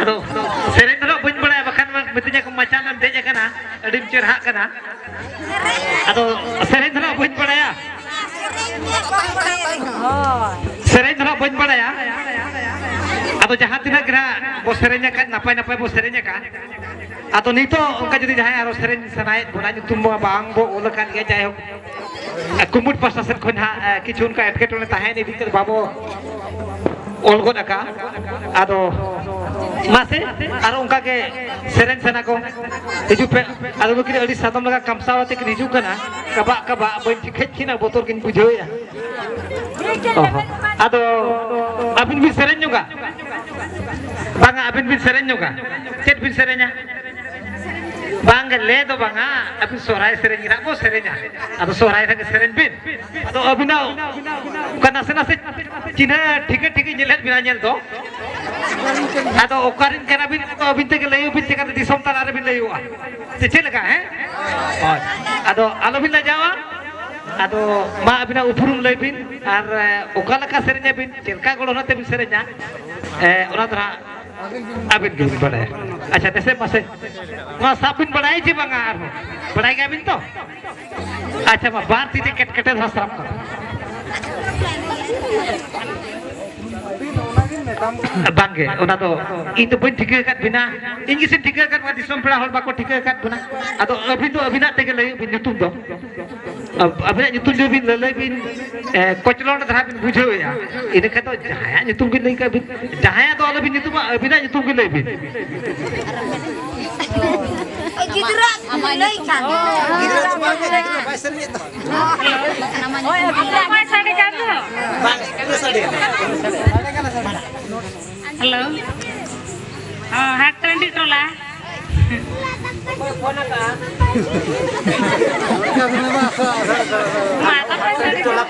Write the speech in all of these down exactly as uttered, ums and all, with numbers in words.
ᱟᱫᱚ ᱥᱮᱨᱮᱧ ᱫᱚ ᱱᱟᱜ ᱵᱟᱹᱧ ᱵᱟᱲᱟᱭᱟ, ᱵᱟᱠᱷᱟᱱ ᱢᱟ ᱢᱤᱛᱟᱹᱧᱟ ᱠᱚ, "ᱢᱟᱪᱟᱱ ᱮᱢ ᱫᱮᱡ ᱟᱠᱟᱱᱟ, ᱟᱹᱰᱤᱢ ᱪᱮᱨᱦᱟᱜ ᱠᱟᱱᱟ᱾" ᱟᱫᱚ ᱥᱮᱨᱮᱧ ᱫᱚ ᱱᱟᱜ ᱵᱟᱹᱧ ᱵᱟᱲᱟᱭᱟ᱾ ᱥᱮᱨᱮᱧ ᱫᱚ ᱱᱟᱜ ᱵᱟᱹᱧ ᱵᱟᱲᱟᱭᱟ᱾ ᱟᱫᱚ ᱡᱟᱦᱟᱸ ᱛᱤᱱᱟᱹᱜ ᱜᱮ ᱱᱟᱜ ᱵᱚ ᱥᱮᱨᱮᱧ ᱟᱠᱟᱫ, ᱱᱟᱯᱟᱭ ᱱᱟᱯᱟᱭ ᱵᱚ ᱥᱮᱨᱮᱧ ᱟᱠᱟᱫ᱾ ᱟᱫᱚ ᱱᱤᱛᱚᱜ ᱚᱱᱠᱟ ᱡᱩᱫᱤ ᱡᱟᱦᱟᱸᱭ ᱟᱨᱚ ᱥᱮᱨᱮᱧ ᱥᱟᱱᱟᱭᱮᱫ ᱵᱚᱱᱟ, ᱧᱩᱛᱩᱢ ᱢᱟ ᱵᱟᱝ ᱵᱚ ᱚᱞ ᱟᱠᱟᱫ ᱜᱮᱭᱟ, ᱡᱟᱭᱦᱳᱠ, ᱠᱩᱢᱩᱴ ᱯᱟᱥᱴᱟ ᱥᱮᱫ ᱠᱷᱚᱱ ᱦᱟᱸᱜ, ᱮ, ᱠᱤᱪᱷᱩ ᱚᱱᱠᱟ ᱮᱴᱠᱮᱴᱚᱬᱮ ᱛᱟᱦᱮᱸᱭᱮᱱ ᱤᱫᱤ ᱠᱟᱛᱮ ᱵᱟᱵᱚ ᱚᱞ ᱜᱚᱫ ᱟᱠᱟᱫ᱾ ᱟᱫᱚ ᱢᱟᱥᱮ, ᱟᱨᱚ ᱚᱱᱠᱟ ᱜᱮ ᱥᱮᱨᱮᱧ ᱥᱟᱱᱟ ᱠᱚ, ᱦᱤᱡᱩᱜ ᱯᱮ᱾ ᱟᱫᱚ ᱱᱩᱠᱤᱱ ᱟᱹᱰᱤ ᱥᱟᱫᱚᱢ ᱞᱮᱠᱟ ᱠᱟᱢᱥᱟᱣ ᱟᱛᱮ ᱠᱤᱱ ᱦᱤᱡᱩᱜ ᱠᱟᱱᱟ, ᱠᱟᱵᱟᱜ ᱠᱟᱵᱟᱜ, ᱵᱟᱹᱧ ᱴᱷᱤᱠᱟᱹᱭᱮᱫ ᱠᱤᱱᱟ, ᱵᱚᱛᱚᱨ ᱜᱤᱧ ᱵᱩᱡᱷᱟᱹᱣᱮᱫᱼᱟ᱾ ᱚ ᱦᱚᱸ᱾ ᱟᱫᱚ ᱟᱹᱵᱤᱱ ᱵᱤᱱ ᱥᱮᱨᱮᱧ ᱧᱚᱜᱟ? ᱵᱟᱝᱟ, ᱟᱹᱵᱤᱱ ᱵᱤᱱ ᱥᱮᱨᱮᱧ ᱧᱚᱜᱟ? ᱪᱮᱫ ᱵᱤᱱ ᱥᱮᱨᱮᱧᱟ? ᱵᱟᱝ ᱜᱮ, ᱞᱟᱹᱭ ᱫᱚ ᱵᱟᱝᱟ, ᱟᱹᱵᱤᱱ ᱥᱚᱦᱨᱟᱭ ᱥᱮᱨᱮᱧ ᱜᱮ ᱱᱟᱜ ᱵᱚ ᱥᱮᱨᱮᱧᱟ᱾ ᱟᱫᱚ ᱥᱚᱦᱨᱟᱭ ᱨᱮᱜᱮ ᱥᱮᱨᱮᱧ ᱵᱤᱱ᱾ ᱟᱫᱚ ᱟᱹᱵᱤᱱᱟᱜ ᱚᱱᱠᱟ ᱱᱟᱥᱮ ᱱᱟᱥᱮ ᱪᱤᱱᱦᱟᱹ ᱴᱷᱤᱠᱟᱹ ᱴᱷᱤᱠᱟᱹ ᱧᱮᱞᱮᱫ ᱵᱤᱱᱟ ᱧᱮᱞ ᱫᱚ᱾ ᱟᱫᱚ ᱚᱠᱟᱨᱮᱱ ᱠᱟᱱᱟ ᱵᱤᱱ, ᱟᱫᱚ ᱟᱹᱵᱤᱱ ᱛᱮᱜᱮ ᱞᱟᱹᱭ ᱵᱤᱱ, ᱪᱮᱠᱟᱛᱮ ᱫᱤᱥᱚᱢ ᱛᱟᱞᱟ ᱨᱮᱵᱤᱱ ᱞᱟᱹᱭᱚᱜᱼᱟ? ᱥᱮ ᱪᱮᱫ ᱞᱮᱠᱟ, ᱦᱮᱸ? ᱦᱳᱭ᱾ ᱟᱫᱚ ᱟᱞᱚᱵᱤᱱ ᱞᱟᱡᱟᱣᱟ᱾ ᱟᱫᱚ ᱢᱟ ᱟᱹᱵᱤᱱᱟᱜ ᱩᱯᱨᱩᱢ ᱞᱟᱹᱭ ᱵᱤᱱ ᱟᱨ, ᱮ, ᱚᱠᱟ ᱞᱮᱠᱟ ᱥᱮᱨᱮᱧ ᱟᱹᱵᱤᱱ, ᱪᱮᱫ ᱞᱮᱠᱟ ᱜᱚᱲᱦᱚᱱ ᱟᱛᱮ ᱵᱤᱱ ᱥᱮᱨᱮᱧᱟ, ᱮ, ᱚᱱᱟ ᱫᱚ ᱦᱟᱸᱜ ᱟᱹᱵᱤᱱ ᱜᱮᱵᱤᱱ ᱵᱟᱲᱟᱭᱟ᱾ ᱟᱪᱪᱷᱟ, ᱫᱮᱥᱮ ᱢᱟᱥᱮ, ᱱᱚᱣᱟ ᱥᱟᱵ ᱵᱤᱱ ᱵᱟᱲᱟᱭᱟ ᱪᱮ ᱵᱟᱝᱟ? ᱟᱨᱦᱚᱸ ᱵᱟᱲᱟᱭ ᱜᱮᱭᱟᱵᱤᱱ ᱛᱚ? ᱟᱪᱪᱷᱟ, ᱢᱟ ᱵᱟᱨ ᱛᱤ ᱛᱮ ᱠᱮᱴ ᱠᱮᱴᱮ ᱫᱷᱟᱨᱟ ᱥᱟᱵ ᱠᱟᱜ ᱵᱟᱝᱜᱮ, ᱚᱱᱟ ᱫᱚ ᱤᱧ ᱫᱚ ᱵᱟᱹᱧ ᱴᱷᱤᱠᱟᱹ ᱟᱠᱟᱫ ᱵᱤᱱᱟ᱾ ᱤᱧ ᱜᱮᱥᱮᱧ ᱴᱷᱤᱠᱟᱹ ᱟᱠᱟᱫ ᱠᱚᱣᱟ, ᱫᱤᱥᱚᱢ ᱯᱮᱲᱟ ᱦᱚᱲ ᱵᱟᱠᱚ ᱴᱷᱤᱠᱟᱹ ᱟᱠᱟᱫ ᱵᱚᱱᱟ᱾ ᱟᱫᱚ ᱟᱹᱵᱤᱱ ᱫᱚ ᱟᱹᱵᱤᱱᱟᱜ ᱛᱮᱜᱮ ᱞᱟᱹᱭ ᱵᱤᱱ, ᱧᱩᱛᱩᱢ ᱫᱚ, ᱟᱹᱵᱤᱱᱟᱜ ᱧᱩᱛᱩᱢ ᱡᱩᱫᱤ ᱵᱤᱱ ᱞᱟᱹᱞᱟᱹᱭ ᱵᱤᱱ, ᱮ, ᱠᱚᱪᱞᱚᱱ ᱫᱷᱟᱨᱟ ᱵᱤᱱ ᱵᱩᱡᱷᱟᱹᱣᱮᱫᱼᱟ, ᱤᱱᱟᱹ ᱠᱷᱟᱱ ᱫᱚ ᱡᱟᱦᱟᱸᱭᱟᱜ ᱧᱩᱛᱩᱢ ᱜᱮ ᱞᱟᱹᱭ ᱠᱟᱜ ᱵᱤᱱ, ᱡᱟᱦᱟᱸᱭᱟᱜ ᱫᱚ ᱟᱞᱚᱵᱤᱱ ᱧᱩᱛᱩᱢᱟ, ᱟᱹᱵᱤᱱᱟᱜ ᱧᱩᱛᱩᱢ ᱜᱮ ᱞᱟᱹᱭ ᱵᱤᱱ᱾ ᱜᱤᱫᱽᱨᱟᱹ ᱞᱟᱹᱭ ᱠᱷᱟᱱ᱾ ᱜᱤᱫᱽᱨᱟᱹ ᱫᱚ ᱵᱟᱝ, ᱜᱤᱫᱽᱨᱟᱹ ᱵᱟᱭ ᱥᱮᱨᱮᱧᱮᱫ ᱫᱚ᱾ ᱦᱳᱭ, ᱟᱹᱵᱤᱱᱟᱜ ᱢᱟ ᱥᱟᱰᱮ ᱠᱟᱱ ᱫᱚ᱾ ᱵᱟᱝ, ᱤᱱᱟᱹ ᱥᱟᱰᱮ ᱠᱟᱱᱟ᱾ ᱦᱮᱞᱳ᱾ ᱦᱚᱸ, ᱦᱟᱴ ᱴᱟᱺᱰᱤ ᱴᱚᱞᱟ᱾ ᱢᱟ, ᱛᱟᱯᱚᱨᱮ ᱥᱟᱰᱮ ᱠᱟᱱᱟ᱾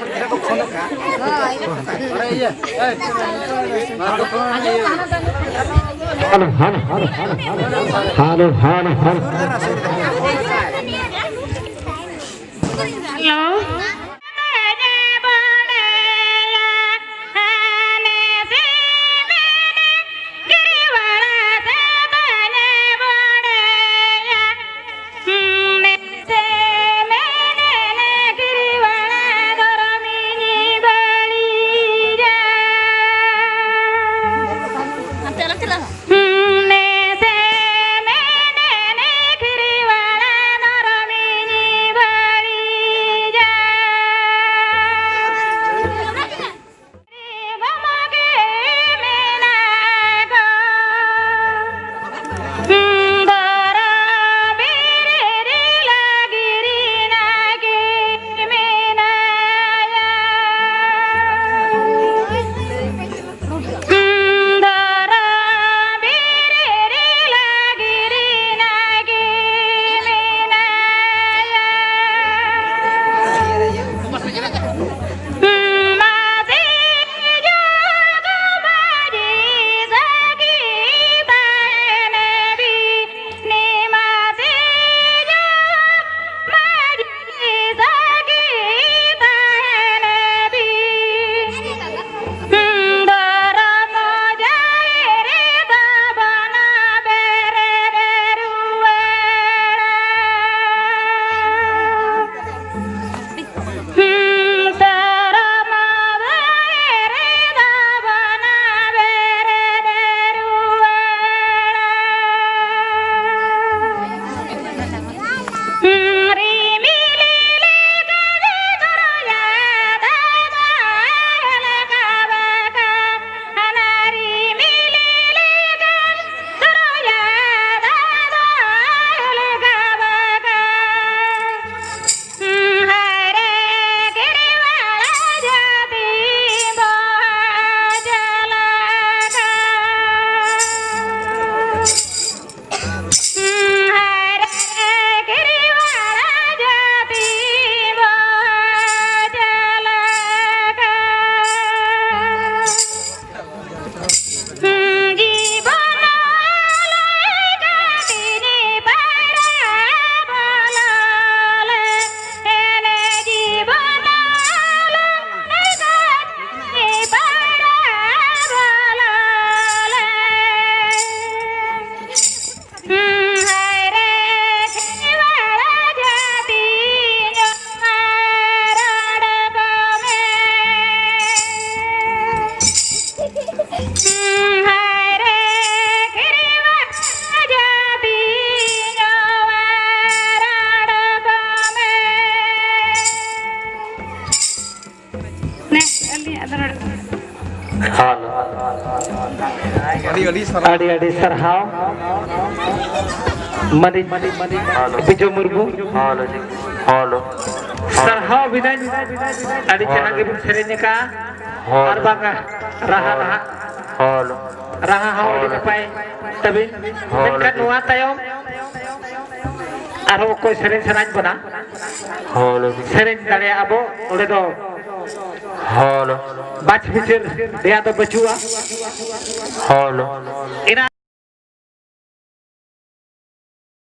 Hello, hello, hello, hello. Hello. ᱟᱹᱰᱤ ᱟᱹᱰᱤ ᱥᱟᱨᱦᱟᱣ ᱢᱟᱹᱱᱤᱡ ᱵᱤᱡᱚᱭ ᱢᱩᱨᱢᱩ᱾ ᱥᱟᱨᱦᱟᱣ ᱵᱤᱱᱟᱹᱧ, ᱟᱹᱰᱤ ᱪᱮᱦᱨᱟ ᱜᱮᱵᱤᱱ ᱥᱮᱨᱮᱧ ᱟᱠᱟᱫᱼᱟ᱾ ᱟᱨ ᱵᱟᱝᱟ, ᱨᱟᱦᱟ ᱱᱟᱦᱟᱜ, ᱨᱟᱦᱟ ᱦᱚᱸ ᱟᱹᱰᱤ ᱱᱟᱯᱟᱭ ᱛᱟᱹᱵᱤᱱ᱾ ᱢᱮᱱᱠᱷᱟᱱ ᱱᱚᱣᱟ ᱛᱟᱭᱚᱢ ᱟᱨᱦᱚᱸ ᱚᱠᱚᱭ ᱥᱮᱨᱮᱧ ᱥᱟᱱᱟᱭᱮᱫ ᱵᱚᱱᱟ, ᱥᱮᱨᱮᱧ ᱫᱟᱲᱮᱭᱟᱜᱼᱟ ᱵᱚ᱾ ᱚᱸᱰᱮ ᱫᱚ ᱵᱟᱪᱷ ᱵᱤᱪᱟᱹᱨ ᱨᱮᱭᱟᱜ ᱫᱚ ᱵᱟᱹᱪᱩᱜᱼᱟ᱾ ᱮᱱᱟ